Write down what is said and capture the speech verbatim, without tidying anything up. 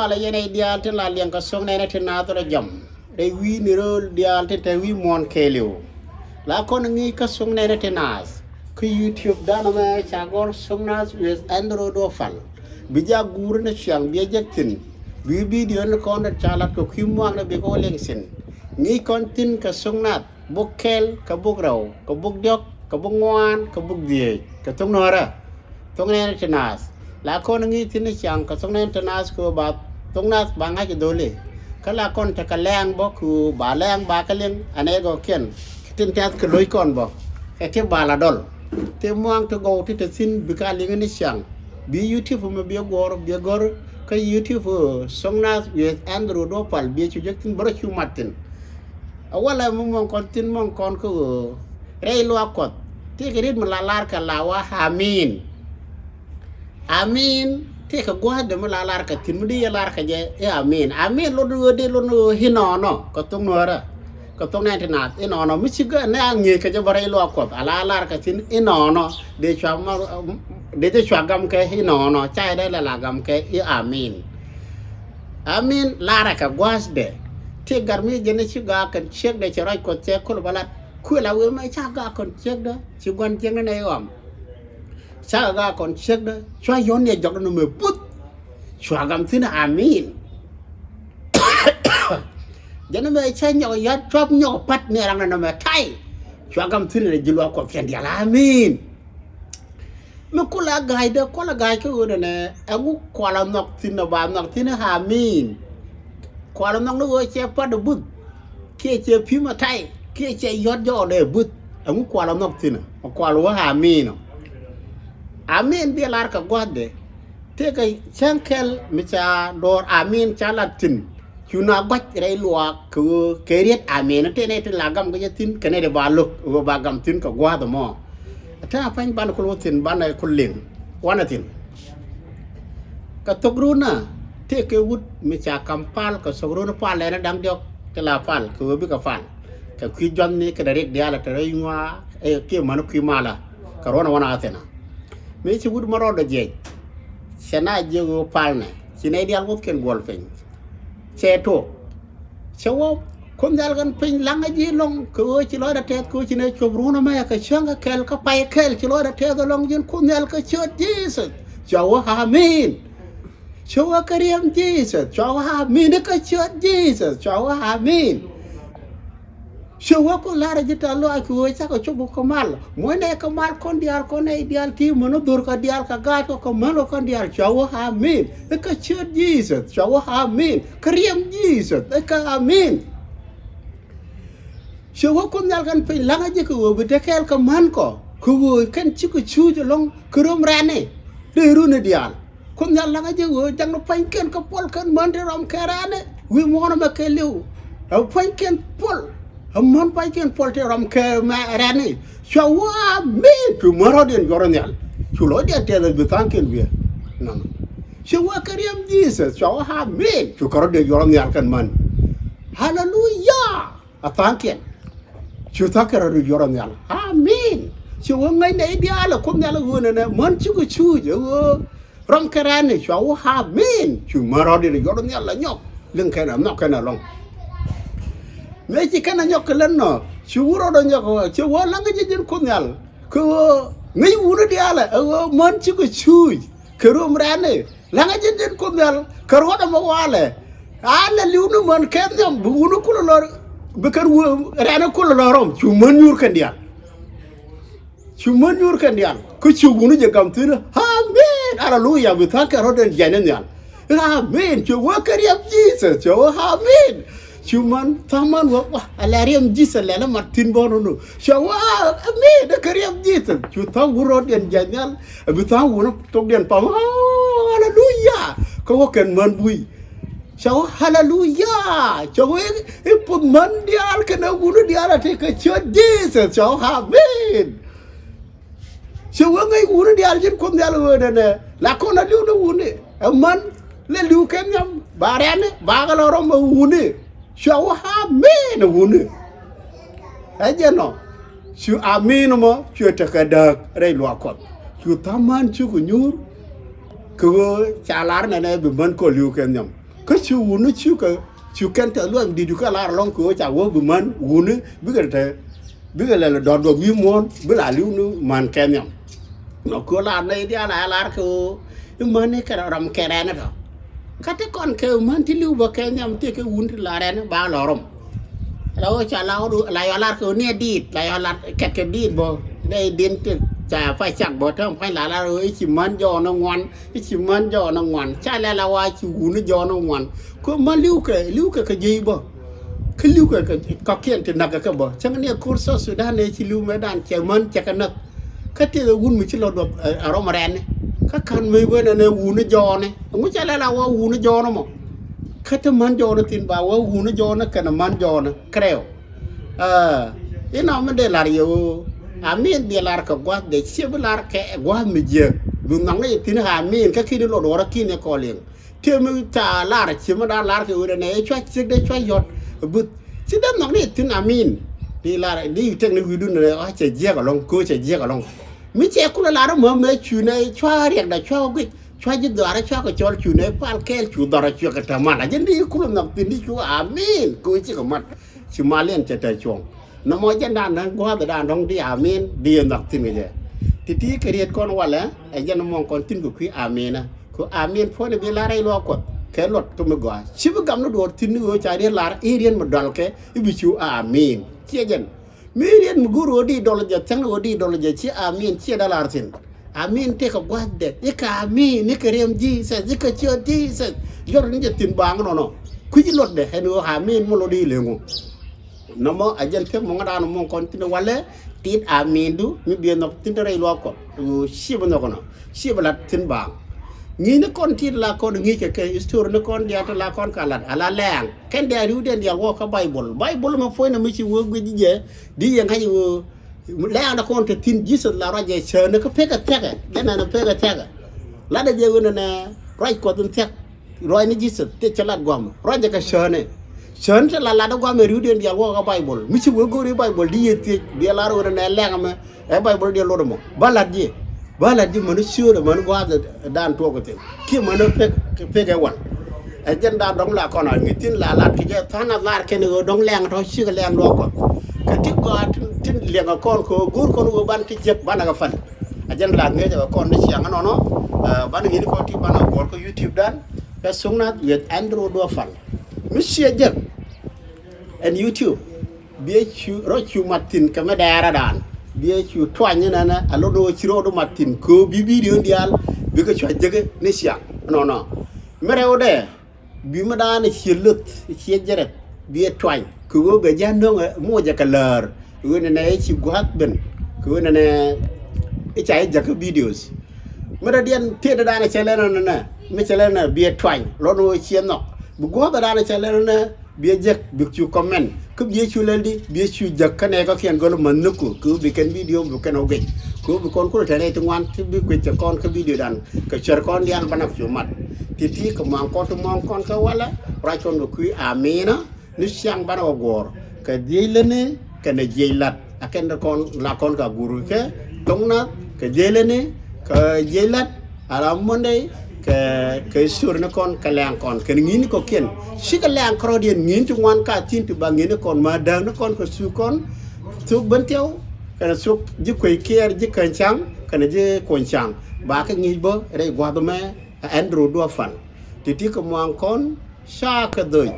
Ala yɛn ɛ diaal tin la liɛŋ kä thok nɛnɛ ti naath rɔ jam rɛy wi̱i̱ni rööl diaal tin te wi̱i̱ muɔ̱ɔ̱n kɛɛliw. La kɔn ŋi̱i̱c kä thok nɛnɛ ti naath kä YouTube dan ɛmɛ ca gɔ̱r thok naath with Andrew Dopal. Bi jak guuri ni ciaŋ bi ɛ jek thi̱n. Bi bidio ni kɔn dee ca lat kɛ kui̱ muaŋ ni bi kɛ wä liɛŋ thi̱n. Ŋi̱i̱c kɔn thi̱n kɛ thok naath buk kɛl kɛ buk rɛw kɛ buk diɔ̱k kɛ buk ŋuan kɛ buk dhieec kɛ thok nuɔ̱ɔ̱rä. Thok nɛn ti naath la kɔn ŋi̱i̱c thi̱n ni ciaŋ kɛ thok nɛn ti naath kɛ ɣöö ba thok naath ba ŋa̱c dholi. Kä la kɔn tekɛ lɛɛŋ bä kɛ ɣöö ba lɛɛŋ ba kɛ liŋ anɛ gɔkiɛn kɛ tin tɛth kɛ lo̱c kɔn bä. Kɛ ti ba la dɔl ti muaŋ ti gɔw ti te thi̱n bikɛ a liŋ ni ciaŋ. Bi YouTube mi biɛ guɔ̱ɔ̱r biɛ gɔ̱r kä YouTube thok naath with Andrew Dopal biɛ cu jek thi̱n bä rɔ cu mat thi̱n. A walɛ mi muɔ̱ŋ kɔn thi̱n muɔ̱ŋ kɔn kä ɣöö rɛy luaak Kuɔth. Tëëkɛ riet mi la lar kɛ la wa amin. Amin tëëkɛ gua̱a̱thdɛ mi la lar kɛ thi̱n mi di yɛ lar kɛ jɛ i̱ amin. Amin lot ɣöö di lot ni ɣöö inɔnɔ kɛ thok nuɔ̱ɔ̱rä. Kɛ thok nɛn ti naath inɔnɔ mi ci gä nɛ a ŋi̱i̱c kɛ jɛ bä rɛy luaak Kuɔth a la lar kɛ thi̱n inɔnɔ. Dee cua ma dee jɛ cua gam kɛ inɔnɔ ca yɛ dee lɛ la gam kɛ i̱ amin. Amin larɛ kɛ gua̱a̱thdɛ. Ti gat mi jɛn ci gaak kɛn ciekdɛ cɛ ruac Kuɔth cɛ kol bä lat kuël a wee mɛ ca gaak kɔn ciekdä ci gua̱n ciekdä nɛ ɣɔm. Ca gaak kɔn ciekdä cua yɔ̱n yɛ jɔkdä nɔmɛ buth. Cua gam thi̱n amin. Jɛn mɛ ca nyɔk yat cuap nyɔk pat ni raŋdä nɔmɛ tay. Cua gam thi̱n ni ji̱ luaak Kuɔth kɛn dial amin. Mi kulɛ ga̱a̱cdä kulɛ ga̱a̱c kä ɣöö nɛnɛ ɛŋu kual a nhɔk thi̱n ɔ ba nhɔk thi̱n amin. Kual a nhɔk ni ɣöö cɛ pat ɔ buth kiɛ cɛ pi̱m a tay kiɛ cɛ yɔ̱t jɔɔdɛ buth. Ɛŋu kual a nhɔk thi̱n ɔ kual wä amin ɔ. Amin biɛ lar kɛ gua̱thdɛ. Tëëkɛ cäŋ kɛl mi ca do̱r amin ca lat thi̱n. Cu na gua̱c rɛy luaak kɛ ɣöö kɛ riet amin tëë nɛy tin la gam kɛ jɛ thi̱n kɛ nɛy ti ba lo̱k ɣöö ba gam thi̱n kɛ gua̱a̱th ɛmɔ. Tä a pa̱ny banɛ kul wä thi̱n banɛ kul liŋ wanɛ thi̱n. Kɛ thok runä tëë kɛ wut mi ca kam pal kɛ thok runä pal ɛn da̱ŋ diɔ̱k ti la pal kɛ ɣöö bikɛ pal kɛ kui̱ juathni kɛnɛ riɛk diaal ɛ te rɛy nyuaa ɛ kiɛ män kui̱ malä. Kɛ ruɔ̱n ɛ wanɛ a thi̱n a mi ci wut mɛ rɔɔdɛ jiɛc. Cɛ na jiɛk ɣöö pal nɛ ci nɛy diaal wuɔ̱thkiɛn guɔl piny. Cɛ tuɔɔk cɛ wä Kuoth Nhial kɛn piny laŋä ji̱ lɔ̱ŋ kɛ ɣöö ci lɔcdä tɛth kɛ ɣöö ci nɛ cuɔp ruun ɛmɛ kɛ cäŋ kɛ kɛl kä pay kɛl ci lɔcdä tɛth ɛlɔ̱ŋ ji̱n Kuoth Nhial kɛ ciöt Jesus. Cua wä amin. Cua wä kɛ riɛm Jesus. Cua wä amin kä ciöt Jesus. Cua wä amin. Cua wä Kuoth la̱rä ji̱ tɛ̈th lɔaac kɛ ɣöö cakɔ cop kɛ mal muɔ̱cnɛ kɛ mal kɔn diaal kɔn nɛy diaal ti män dhor kɛ diaal kɛ gaatkɔ kɛ mäl kɔn diaal cua wä amin. Kä ciöt Jesus cua wä amin. Kä riɛm Jesus kä amin. Cua wä Kuoth Nhial kɛn piny la̱ŋä ji̱ kɛ ɣöö bi te kɛɛl kɛ män kɔ kɛ ɣöö kɛn cikɛ cuuc ɛlɔ̱ŋ kɛ röm rɛ̈ni. Rɛy runi diaal Kuoth Nhial la̱ŋä ji̱ ɣöö jakni pua̱nykiɛn kä puɔl kɛn män ti rɔm kɛ rɛ̈ni wi̱i̱ muɔ̱ɔ̱n ɛmɛ kɛ li̱w. Ɛ pua̱nykiɛn puɔl ɛ män pua̱nykiɛn puɔl ti rɔm kɛ mɛ rɛ̈ni. Cua wä amin cu män rɔ̱diɛn juɔr nhial. Cu lɔcdiɛn tɛth ɛ bi tha̱a̱ŋkiɛn wiee. Nɔnɔ. Cua wä kɛ riɛm Jesus cua wä amin cu kɛ rɔ̱diɛn juɔr nhial kɛn män. Haleluya. A tha̱a̱ŋkiɛn. Cu tha̱a̱ŋkiɛn rɔ̱diɛn juɔr nhial amin. Cua wä ŋäcnɛ i̱ diaal ɛ Kuoth Nhial ɛ ɣöö nɛnɛ män cikɛ cuuc ɛ ɣöö rɔm kɛ rɛ̈ni cua wä amin. Cu män rɔ̱diɛn juɔr nhial la nyɔk liŋ kɛn ɛ nhɔk kɛn ɛlɔ̱ŋ. Mëë ci kɛn ɛ nyɔk kɛ lät nɔ cu wut rɔɔdɛ nyɔk ɛ ɣöö cua wä la̱ŋä ji̱ ji̱n Kuoth Nhial kɛ ɣöö ŋäc wuni diaal ɛ ɣöö män cikɛ cuuc kɛ röm rɛ̈ni. La̱ŋä ji̱ ji̱n Kuoth Nhial kɛ ruɔ̱t ɛmɔ walɛ. A lɛ li̱w ni män kɛ nhiam bi wuni kulɛ lɔ bi kɛn rɛ̈ni kulɛ lɔ rɔm cu män nyuur kɛn diaal. Cu män nyuur kɛn diaal kä cu wuni jɛ gam thi̱n. Amin. Aleluya. Bi tha̱a̱ŋ kɛ rɔ̱diɛn jiɛn ni nhial. Amin. Cu wä kɛ riɛm Jesus. Cu wä amin. Cu män tha̱a̱ŋ män wä wa ala riɛm Jesus lɛl ɛ mat thi̱n bä nunu. Cu wä amin kɛ riɛm Jesus. Cu tha̱a̱ŋ wut rɔ̱diɛn jiɛn nhial. Ɛ bi tha̱a̱ŋ wuni thokdiɛn pam. Aleluya. Kä wä kɛn män buy. Cɛ wä haleluya. Cɛ wä i̱ puth män diaal kɛnɛ wuni diaal a ti kɛ ciöt Jesus. Cɛ wä amin. Cɛ wä ŋäc wuni diaal ji̱n Kuoth Nhial ɣöö nɛnɛ la kɔn a li̱w ni wuni ɛ män lɛ li̱w kɛ nhiam ba rɛ̈ni ba kɛ lɔ rɔm ɛ wuni. Cua wä amin ɛ wuni. Ɛ jɛn ɔ cu amin mɔ cuɛ tekɛ dääk rɛy luaak Kuɔth. Cu tha̱a̱ŋ män cukɛ nyuur kɛ ɣöö ca lar nɛnɛ bi män kɔ li̱w kɛ nhiam. Kä cu wuni cu kɛ, cu kɛn tɛth luaŋ di̱t kä lar lɔŋ kɛ ɣöö ca wä bi män wuni bikɛ te, bikɛ lɛl dɔ̱r duɔth wi̱i̱ muɔ̱ɔ̱n bi la li̱w ni män kɛ nhiam. Nɔ kɛ ɣöö lar nɛy diaal a lar kɛ ɣöö i̱ män i̱ kɛ ram kɛ rɛn i̱ tɔ. Kä ti kɔn kɛ män ti li̱w bä kɛ nhiam ti kɛ wun ti la rɛn i̱ ba lɔ rɔm. La ɣöö ca la ɣöö du la yɔ lar kɛ ɣöö ni ɛ diit la yɔ lar kɛt kɛ diit bä. Nɛy din ti ca pa cak bä täm pa̱ny la lar ɣöö i̱ ci män jɔɔn i̱ ŋuan. I̱ ci män jɔɔn i̱ ŋuan ca lɛl a wa ci wun i̱ jɔɔn i̱ ŋuan. Kɛ män li̱w kɛ li̱w kɛ kɛ jiey bä. Kä li̱w kɛ kɛ kɔkiɛn ti näk kɛ kɛ bä cäŋ ni ɛ ko̱r South Sudan ɛ ci li̱w mɛ dan cɛ män cɛ kɛ näk. Kä tëëkɛ wun mi ci lɔ duɔth ɛ rɔm rɛɛni. Kä ka̱n mëë wen ɛn ɛ wuni jɔɔni ɛŋu ca lɛl a wä wuni jɔɔni mɔ. Kä te män jɔɔni thi̱n ba wä wuni jɔɔni kɛnɛ män jɔɔni kɛ rɛw. Inɔ mi dee lar yɛ ɣöö amin biɛ lar kɛ gua̱th dee ciɛ bi lar kɛ gua̱th mi jiääk. Bi nhɔkni yɛ thi̱n amin kä ki̱ni lɔ duɔrä ki̱ni kɔliŋ. Tiɛ mi ca lar ci mi da lar kɛ ɣöö dee nɛ cua ciek dee cua yɔt. Buth ci dee nhɔk ni thi̱n amin. Di lar di tek ni wi̱i̱dun nɛ ɣä cɛ jiɛk alɔŋ kɛ ɣöö cɛ jiɛk alɔŋ. Mi cɛ kulɛ lar mɛ mɛ cu nɛ cua riɛk da cua guic cua ji̱ dhɔaarä cua kɛ cɔl cu nɛ pal kɛɛl cu dhɔr a cuɛ kɛ tɛ mal a jɛn di kulɛ nhɔk thi̱n di cu amin kɛ ɣöö cikɛ mat. Ci mal yɛn cɛ tɛ cuɔ̱ŋ. Nɔmɔ jɛn dan dan gua̱a̱th dan dɔ̱ŋ di amin di yɛ nhɔk thi̱n kɛ jɛ. Ti ti kɛ riet kɔn walɛ ɛ jɛn mɔŋ kɔn thi̱n kɛ kui̱ aminä. Kɛ amin puɔ̱nydɛ bi la rɛy luaak Kuɔth kɛ luɔt kä mi gɔaa ci bi gam ni duɔɔr thi̱n ni ɣöö ca riet lar i̱ riet mi dɔlkɛ i̱ bi cu amin. Ciɛ jɛn mi riet mi go̱o̱r ɣöö di dɔl jɛ thia̱ŋ ni ɣöö di dɔl jɛ ci amin ciɛ dal ar thi̱n. Amin tëëkɛ gua̱a̱thdɛ i̱ kɛ amin i̱ kɛ riɛm Jesus i̱ kɛ ciöt Jesus. Jɔt ni jɛ thi̱n baaŋ nɔnɔ kui̱c luɔtdɛ ɛn ɣöö amin mi luɔt i̱ leŋu. Nɔmɔ a jɛn thiek muɔ̱ŋädan muɔ̱ŋ kɔn thi̱n walɛ tit amindu mi biɛ nhɔk thi̱n te rɛy luaak Kuɔth. Ciɛ bi nhɔk nɔ ciɛ bi lat thi̱n baaŋ. Ŋi̱i̱c ni kɔn tit la kɔn ŋi̱i̱c kɛ kɛ history ni kɔn diaal te la kɔn ka lat ala lɛɛŋ kɛn diaal riwdiɛn diaal wä kä Baibol. Baibol mɛ puɔ̱ny nɔ mi ci wee guic ji̱ jɛ di yɛn ka̱c wee lɛɛŋ ni kɔn te thi̱n Jesus la ruac jɛ cäänä kä pekɛ thia̱kɛ jɛn ɛn pekɛ thia̱kɛ. Latdɛ jɛ wen ɛnɛ ruac Kuɔth in thia̱k. Ruac ni Jesus tëë cä lat gua̱a̱mɛ ruac jɛ kɛ cäänɛ. Cään te la lat gua̱a̱mɛ ri̱wdiɛn diaal wä kä Baibol mi ci wee go̱o̱ri Baibol di yɛ thiec biɛ lar wen ɛnɛ lɛɛŋ ɛmɛ. Ɛ Baibol diɛ lot ɛmɔ ba lat ji̱ ba lat ji̱ mäni ciööt ɛmäni gua̱a̱th dan tuɔɔk kɛ thi̱n kiɛ mäni pek pek ɛ wal. Ɛ jɛn dan dɔ̱ŋ la kɔn a ŋi̱ thi̱n la lat kɛ jɛ tha̱a̱n a lar kɛn ɛ ɣöö dɔ̱ŋ lɛɛŋ tɔ̱ cikɛ lɛɛŋ luɔk kɔn. Kɛ ti gɔaa tin lɛɛŋ ɛ kɔn kɛ ɣöö go̱o̱r kɔn ɣöö ban ti jiäk ban ɛ kɛ päl. Ɛ jɛn la ŋi̱eec ɛ kɔn ni ciaŋ ɛnɔnɔ. Ban ŋi̱ni kɔn ti ban ɛ guɔ̱ɔ̱r kä YouTube dan kɛ Thok Nath with Andrew Duɔpal. Mi ciɛ jek ɛn YouTube. Biɛ cu rɔ cu mat thi̱n kɛ mi dɛɛrä daan biɛ cu tuany inɛnɛ a lot ni wä ci rɔɔdu mat thi̱n köö bi bidio in diaal. Bikɛ cua jek ni ciaŋ ɛnɔnɔ. Mi rɛwdɛ bi mi daan ciɛ loth ciɛ jɛrɛt biɛ tuany kɛ ɣöö bɛ ji̱ anöŋɛ muɔcɛ kɛ läär. Ɣöö nɛnɛ i̱ ci gua̱a̱th ben kɛ ɣöö nɛnɛ i̱ ca i̱ jakä videos. Mi rɔ diɛn tiet daan cɛ lɛn nɛnɛ mi cɛ lɛn nɛ biɛ tuany lɔn ɣöö ciɛ nhɔk bi gua̱a̱th daan cɛ lɛn nɛ. Biɛ jek bik cu comment kä biɛ cu lɛl di biɛ cu jek kä nɛ kä kiɛn gɔl ma nhök ku kɛ bi kɛn video bi kɛn ɔ gec. Kɛ bi kɔn kulɛ tɛn ɛ ti ŋuan ti bi kuec cɛ kɔn kä video dan kɛ cuɛr kɔn diaal banɛ cu mat. Ti ti kɛ muaŋ kɔn ti muaŋ kɔn kä walɛ ruac kɔn kɛ kui̱ aminä. Ni ciaŋ banɛ wä guɔ̱ɔ̱r kɛ jiec lätni kɛnɛ jiec la̱t. A kɛn kɔn la kɔn ka guur kɛ Thok Nath kɛ jiec lätni kɛ jiec la̱t. Ala Monday kɛ kɛ sur ni kɔn kɛ lɛŋ kɔn kɛn ŋi̱i̱n ni kɔkiɛn. Cikɛ lɛŋ kärɔ̱diɛn ŋi̱i̱n ti ŋuan ka thi̱n ti ba ŋi̱i̱n ni kɔn ma dääk ni kɔn kɛ su kɔn. Thuk ben tiɛw kɛnɛ thuk ji̱ kuec kiɛɛr ji̱ käny caŋ kɛnɛ ji̱ kuɔny caŋ. Ba kɛ ŋi̱i̱c bä rɛy gua̱th mɛ. Andrew Duɔpal ti ti kɛ muaŋ kɔn. Ca kɛ dhöc